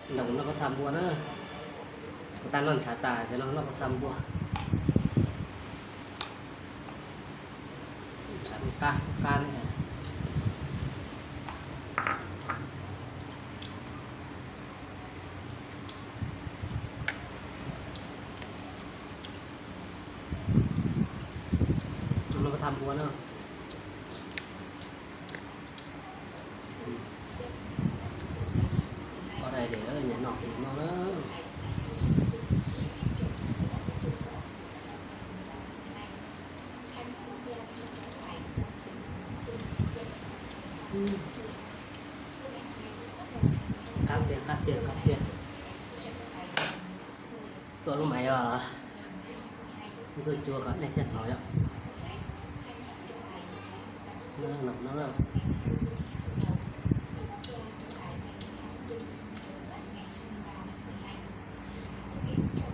Ntawm kuv noj pob txha npua na, kuv tab noj ntshav tas ces los noj pob txha npua. Ntshav qab qab ne. Noj pob txha npua na. Ua dai diam, nyob no kis no na. Qab tiag, qab tiag, qab tiag. Tua lub mais os. Ntxuaj cua kom nej thiaj hnov yom.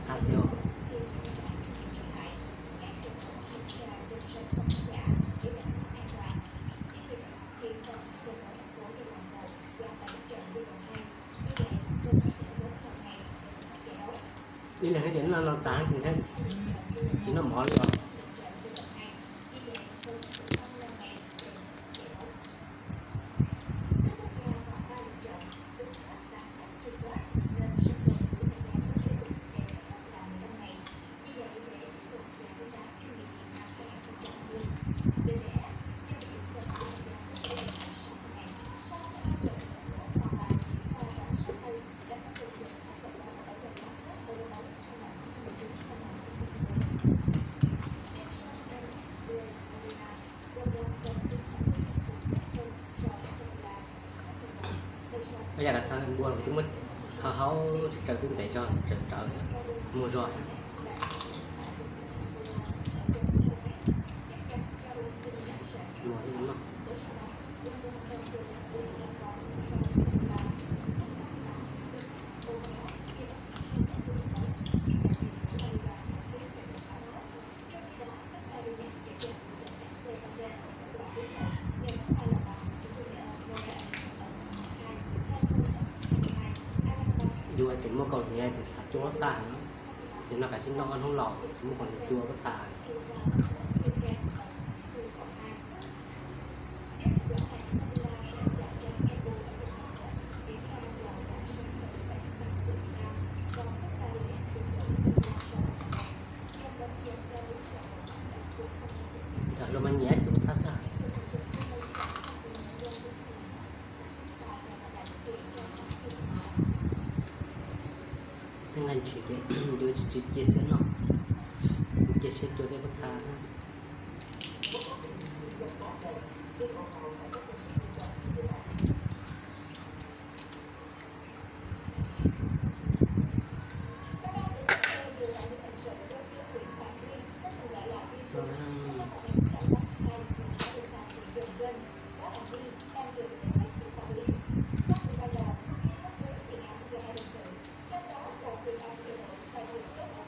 Qab tiag. Ib leeg thiab ces noj no tas ces thiab, tsis noj mov li os. Ib yam li npua los twb muab haub haub tsaws twb ntev zog, tsaws rawv muag zog. Yuav ces muab kaus hniav ces xav cua tag no, ces noj kav tsij noj ob hnub los ces muab kaus hniav cua tag. Cov hluas mas nyiam cua tag xwb. Tej nqaij ntshis ces yuav tsis cia siab noj, cia siab cua tej pob txha.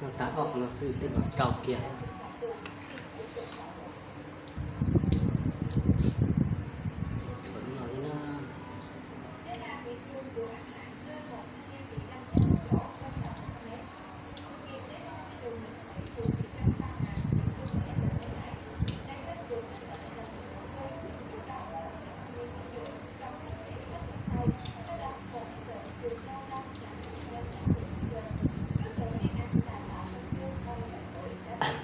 Noj tas ob qho no xwb twb los rau kiag. Tshuav lub no xwb na.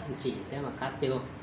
Ntsim thiab mas qab tiag.